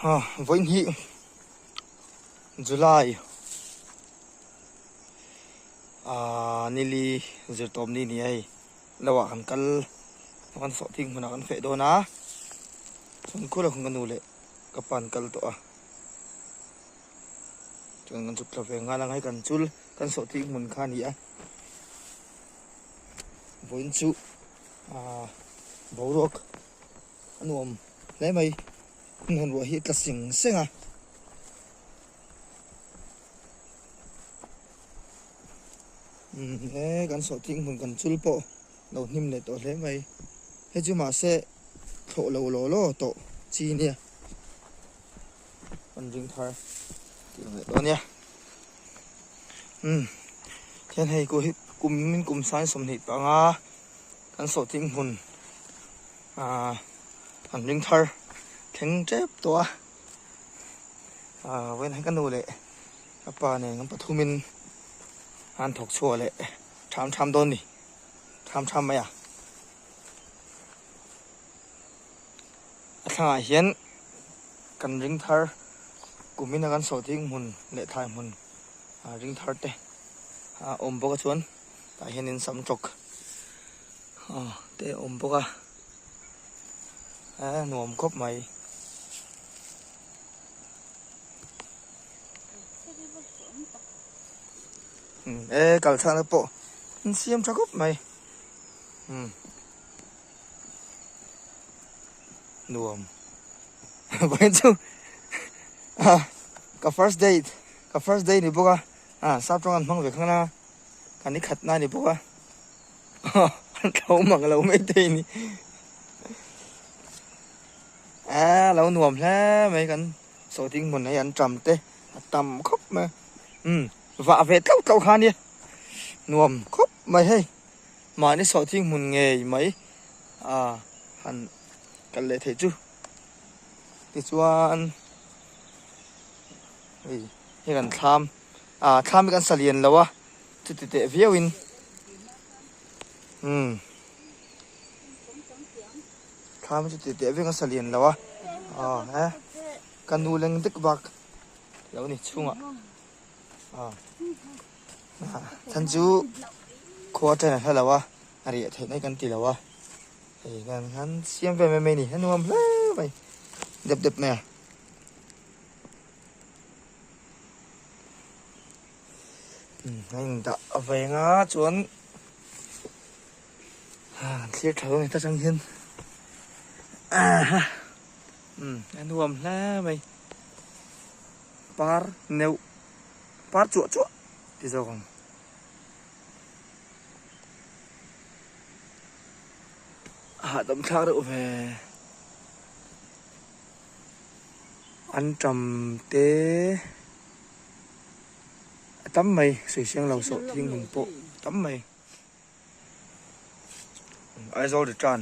Ha vawiin hi July ah nili zirtawp ni ni a hei lo ah kan kal kan sawh thing hmunah kan feh dawn a chuan khula khan ka nu leh ka pa an kal tawh a chuan kan chhuk thla ve nghal ang hei kan chul kan sawh thing hmun kha a ni a vawiin chu ah boruak a nuam hle mai hmun ruah hi a tla seng seng a. He kan sawhthing hmun kan chul pawh lo hnim leh tawh hle mai hei chu mahse thlawh lo law law tawh chi nia kan ring thar tih ang leh dawn nia umm hian hei ku hi kum in kum sang 25 kan sawhthing hmun ah an ring thar thleng tep tawh a ah vawiin hian ka nu leh Ka pa nen kan pathumin an thawk chhuah leh ṭham ṭham dawn ni, ṭham ṭham mai a. A thlangah hian kan ring thar kumin a kan sawhting hmun leh thlai hmun ring thar te a awm bawk a chuan tah hianin sam tawk te a awm bawk a, a nuam khawp mai. E kal chhana pawh an siam tha khawp mai umm nuam vawiin chu ah ka first date ka first day ni bawk a ah sap tawng an hmang ve khang a ka ni khat na ni bawk a an tho mang lo mai thei ni a lo nuam hle mai kan. Saw ding hmun hei an ṭam te a tam khawp mai umm vah ve tlauh tlauh kha ania nuam khawp mai hei mahni sawhthing hmun ngei mai ah han kal leh theih chu tichuan hei hei kan thlam ah thlam hi kan sa lian lo a chuti teh viau in umm. Thlam chu tih teh vek a sa lian lo a aw he ka nu leng dek bak lo ni chhungah aw chhan chu khua chen a hre lo a a riah theih mai kan ti lo a hei kan han siam ve mai mai ni a nuam hle mai dep dep mai a. A indah aveng a chuan. An thlir tha dawn ta chang hian aha umm a nuam hle mai par neuh par chuah chuah ti zawk ang a hahdam thlak reuh ve an tam te a tam mai sawi siang lo sawh thing hmun pawh tam mai. Aizawl return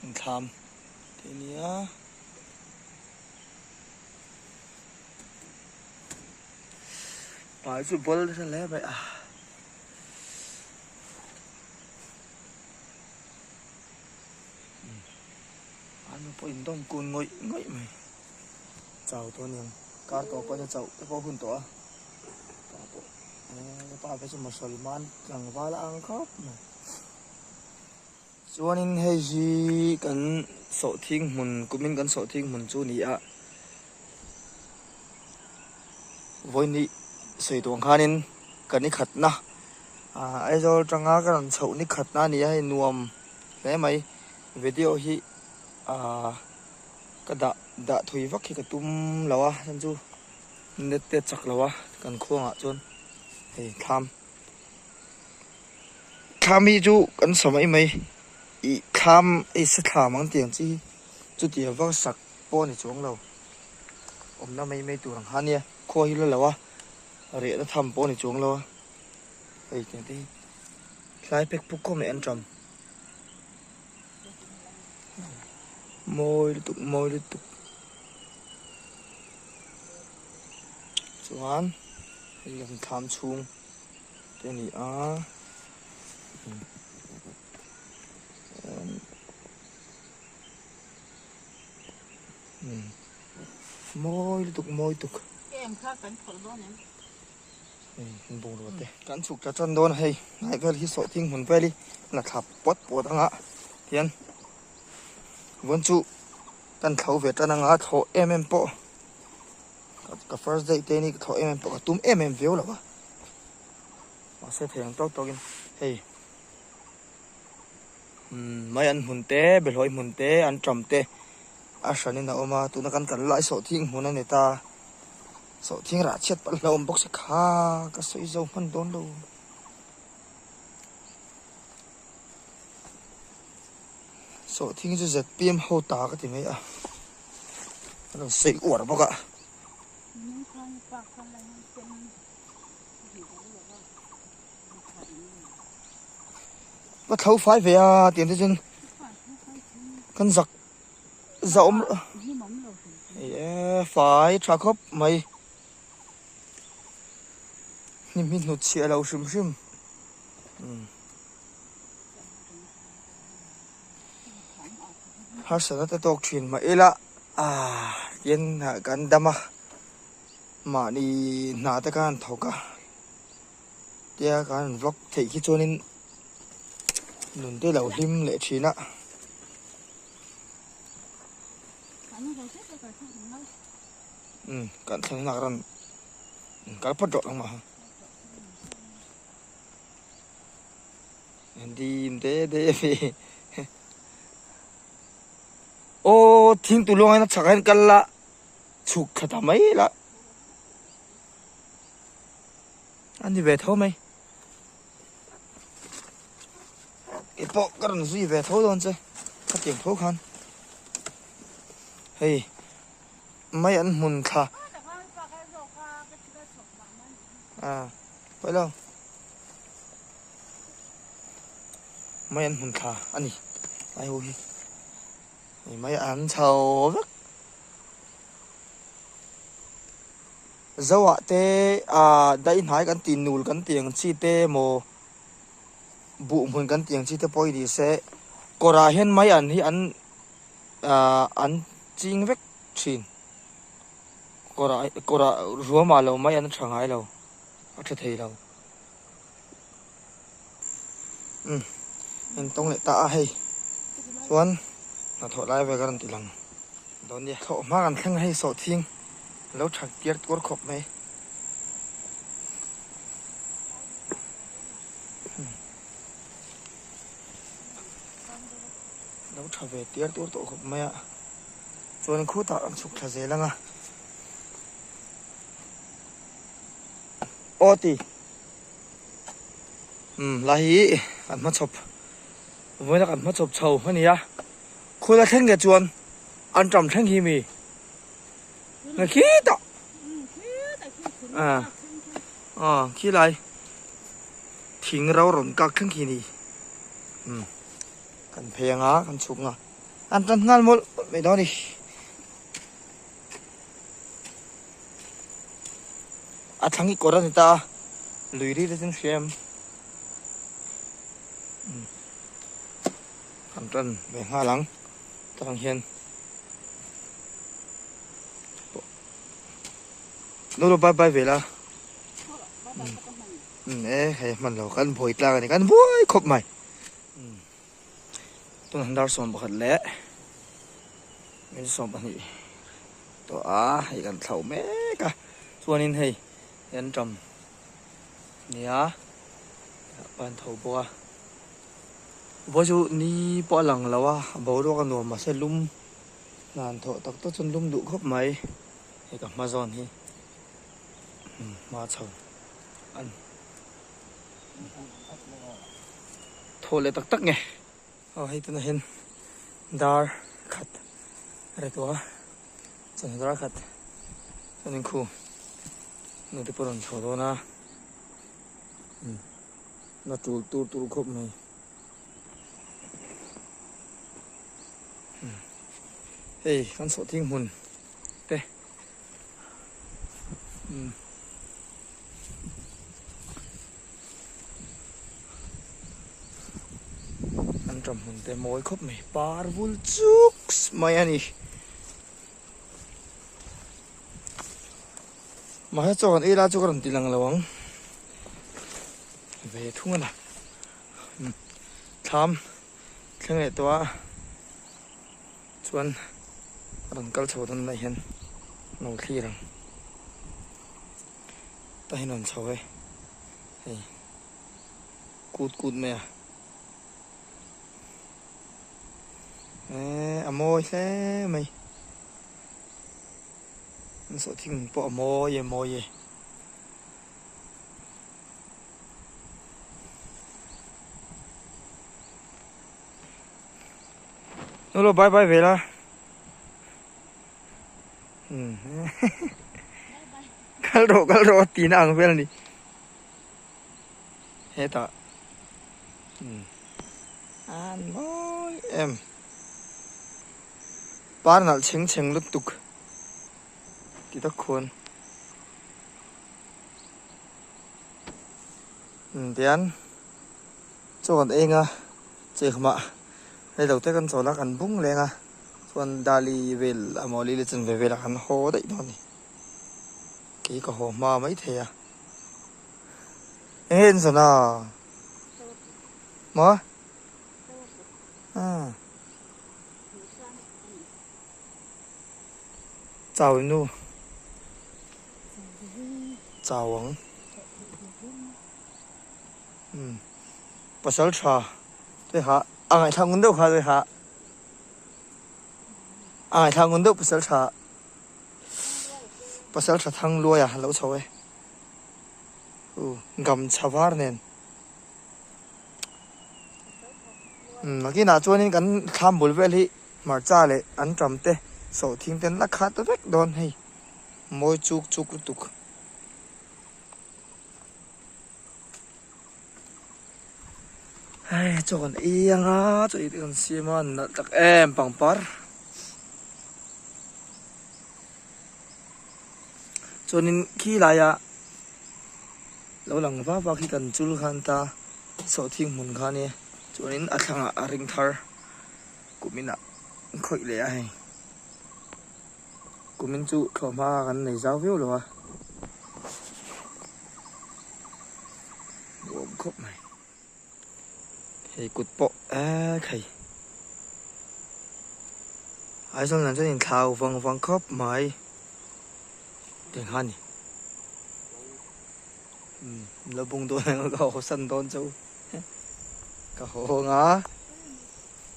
Inthlam tih a ni a Hmai chu ball nasa hle mai a An pawh indawm kun ngawih ngawih mai. Chau tawh aniang kar tawh pawh hian chauh te pawh a hun tawh a pa pawh eh pa te chu Musalman tlangval a ang khawp mai chuanin hei hi kan sawhthing hmun kumin kan sawhthing hmun chu a ni a vawihnih sawi tur ang khanin ka ni khatna ah Aizawl atanga ka rawn chhoh ni khatna a ni a hei nuam hle mai video hi ah. Ka dah dah thui vak hi ka tum lo a chuan chu net te chak lo a kan khuangah chuan hei thlam thlam hi chu kan sa mai mai ih thlam hei sa thlam ang tih ang chi hi chuti vak sak pawh a ni chuang lo awmna mai mai tur ang kha ania khua hi la lo a rehna tham pawh a ni chuang lo a hei tiang te hi tlai pek puk khawp mai an ṭam. Mawi lutuk mawi lutuk chuan hei kan thlam chhung te a ni a. Mawi lutuk mawi tuk. Em kha kan phawrh dawn em? Hei bungrua te kan chhuk tla tan dawn a hei hnai vel hi sawhthing hmun vel hi la thla puat puat anga tian vawn chu kan thlo ve tan anga thlawh em em pawh ka first day te ni ka thlawh em em pawh ka tum em em viau lo a mahse thei ang tawk tawk in hei umm mai an hmun te behlawi hmun te an ṭam te a hran in a awm a tuna kan kal lai sawhthing hmun a ni ta sawhthing rah chhiat palh hlauhawm bawk si kha ka sawi zo hman dawn lo sawhthing chu zpm ho ta ka ti mai a a rawn sawi uar bawk a. Ka thlo fai ve a tiang te chuan kan zak za awm e fai tha khawp mai hnim hi hnut chhiah lo hrim hrim harsatna te tawk thin mah ila ah tian kan dam a mahni hna te khan thawk a. Tia kan rawn vlog theih khi chuanin nun te lo hlim leh thin a. Umm kan thleng nak rawn kal phawt rawh ang mah ha. Dim te te ve. Aw thing tu luang hian a chhak ah hian kal la chhuk thla ta mai la. A ni ve tho mai. Kei pawh ka rawn zui ve tho dawn che ka tiang tho khan. Hei mai an hmun thla. A pawi lo. Mai an hmun thla a ni. Lai ho hi. Hei mai an chho vek. Zoah te ah daih hnai kan tih nul kan tih ang chi te emaw buh hmun kan tih ang chi te pawh hi ni se kawrah hian mai an hi an ah an ching vek thin kawrah kawrah ruamah lo mai an tha ngai lo a tha thei lo umm intawng leh ta a hei chuan hnathawh lai vel ka rawn ti lang. Dawn nia. Thlawh hma kan thleng a hei sawhthing lo that tir tuar khawp mai. Lo tha ve tir tur tawh khawp mai a. Chuan khutah an chhuk thla zel ang a. Aw ti. Umm lai hi kan hmachhawp. Vawiin a kan hmachhawp chho a ni a. Khula thleng nge chuan an ṭam thleng hi mi nge khitah ah khilai thing ro rawn kak thleng khi ni umm kan phei anga kan chhuk anga an tan nghal mawlh mawlh mai dawn a ni a thlang hi kawr a ni ta a lui ri te chu an hria em. Kan tan ve nghal ang tang hian lo lo bye bye ve la um e hei hman lo kan buai tlak a ni kan buai khawp mai um tun han dar 11 leh min 12 tawh a hei kan thlauh mek a chuanin hei an tam nia pan tho bawk a. Vawi chu ni pawh a lang lo a, a boruak a nuam mahse lum hnan thawh tak tak chuan lum duh khawp mai hei ka hma zawn hi hma chho a ni thaw leh tak tak nge aw hei tunah hian dar khat a ri tawh a chawhnu dar khat chuan in khu nu te pawh a rawn chho dawn a. Na tul tur tur khawp mai. Hei kan sawhthing hmun te an ṭam hmun te mawi khawp mai par vul chuk mai a ni. Mahse chaw kan ei lai chu ka rawn ti lang lo ang. Ve thung a na. Thlam thleng leh tawh a chuan a rawn kal chho dawn lai hian lo thlir ang. Tah hian a rawn chho e. Hei kut kut mai a. Eee a mawi hle mai. An sawhthing pawh a mawi e mawi e. Nulo bye bye ve la. Kal rawh kal rawh tihna ang vel a ni. Hetah an mawi em. Par nalh chheng chheng lutuk ti tak khuan tian chaw kan eng a chehmah hei lo te kan chawl a kan bung leng a chuan dali vel emaw lili chan ve velah kan haw daih dawn a ni kei ka haw hma maithei a eng nge an zawn a maw ah. Chau nu chau ang umm pasal tha te kha a ngaihthlak ngun deuh kha te kha a ngaihthlak ngun deuh pasal tha pasal tha thang luai a lo chho e u gamchha var nen. Nakinah chuanin kan thlam bul vel hi hmarcha leh anṭam te sawhthing te an la khat vek dawn hei mawi chuk chuk lutuk. Hei chaw kan ei anga chaw ei te kan siam a nalh tak em pangpar chuanin khi laia. Lo lang va va khi kan chul khan ta sawhthing hmun kha ania chuanin a thlangah a ring thar kumin ah an khawih leh a hei kumin chu thlawhhma kan nei zau viau lo a nuam khawp mai hei kut pawh eee thei Aizawl nen chuan inthlau vang vang khawp mai. Eng kha ni umm lo bung dawn ang ka haw san dawn chu ka haw ang a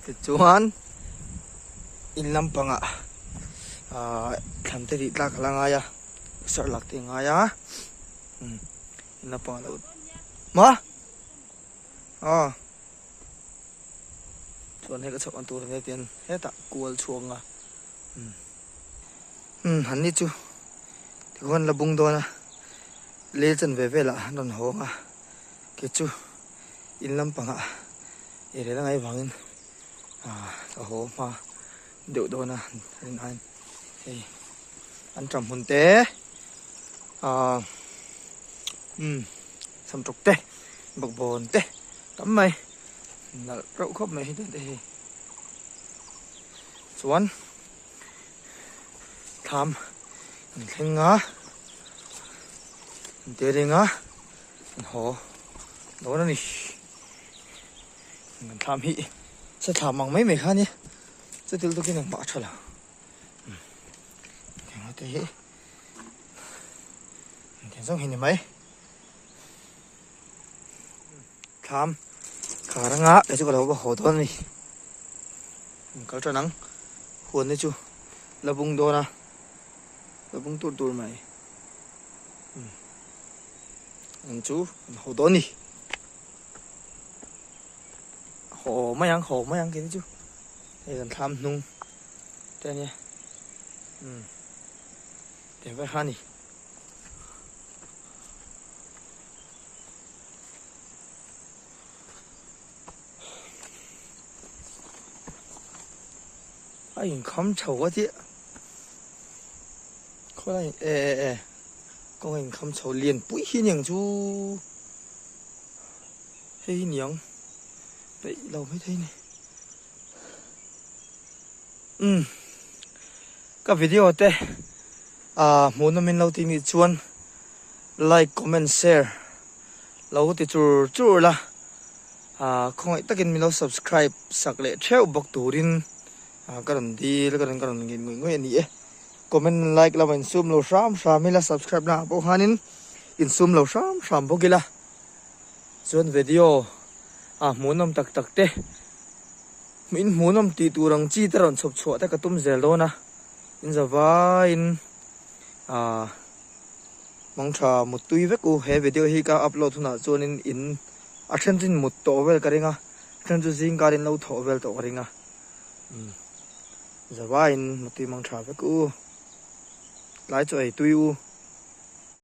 tichuan in lampangah ahh thlan te tih tlak a la ngai a serh lak te a ngai a umm in lampangah lo maw aw chuan hei ka chhoh ang tur ania tian hetah kual chhuak ang a umm. Umm han ni chu tikhuan la bung dawn a lel chan ve velah an rawn hawng a kei chu in lampangah i rel angai vangin ah ka haw hma deuh dawn a rin aiin hei an ṭam hmun te ah umm samṭawk te bawkbawn te tam mai nalh reuh khawp mai hetiang te hi chuan. Thlam an thleng a, an te reng a, an haw dawn a ni. An thlam hi sa thlam ang mai mai kha a nia, chutil tukin engmah a tha lo. Engah te hi engtiang zawng hi ni mai. Thlam khar anga kei chu ka lo va haw dawn a ni. An kal tan ang huan te chu la bung dawn a la bung tur tur mai an chu an haw dawn a ni haw mai ang haw mai ang kei te chu hei kan thlam hnung te a nia umm tiang vel kha a ni. A inkham chho a tih khawlai e e e kawng a inkham chho lian pui hi aniang chu hei hi niang peih lo maithei a ni umm ka video te ah hmuhnawm in lo tih nih chuan. Like comment share lo ti chur chur la ah khawngaih takin min lo subscribe sak leh theuh bawk turin ah ka rawn dil ka rawn ka rawn ngin ngawih ngawih a ni e. Comment like lama insum lo hram hram ila subscribe na ah pawh khanin insum lo hram hram bawk ila chuan video ah hmuhnawm tak tak te in hmuhnawm tih tur ang chi te rawn chhawp chhuah te ka tum zel dawn a in zavaiin ah. Mangtha mut tui vek u, he video hi ka upload hunah chuanin in a then chu in mut tawh vel ka ring a, a then chu zing karin lo thawh vel tawh ka ring a, umm zavaiin mut tui mangtha vek u, tlai chu ei tui u.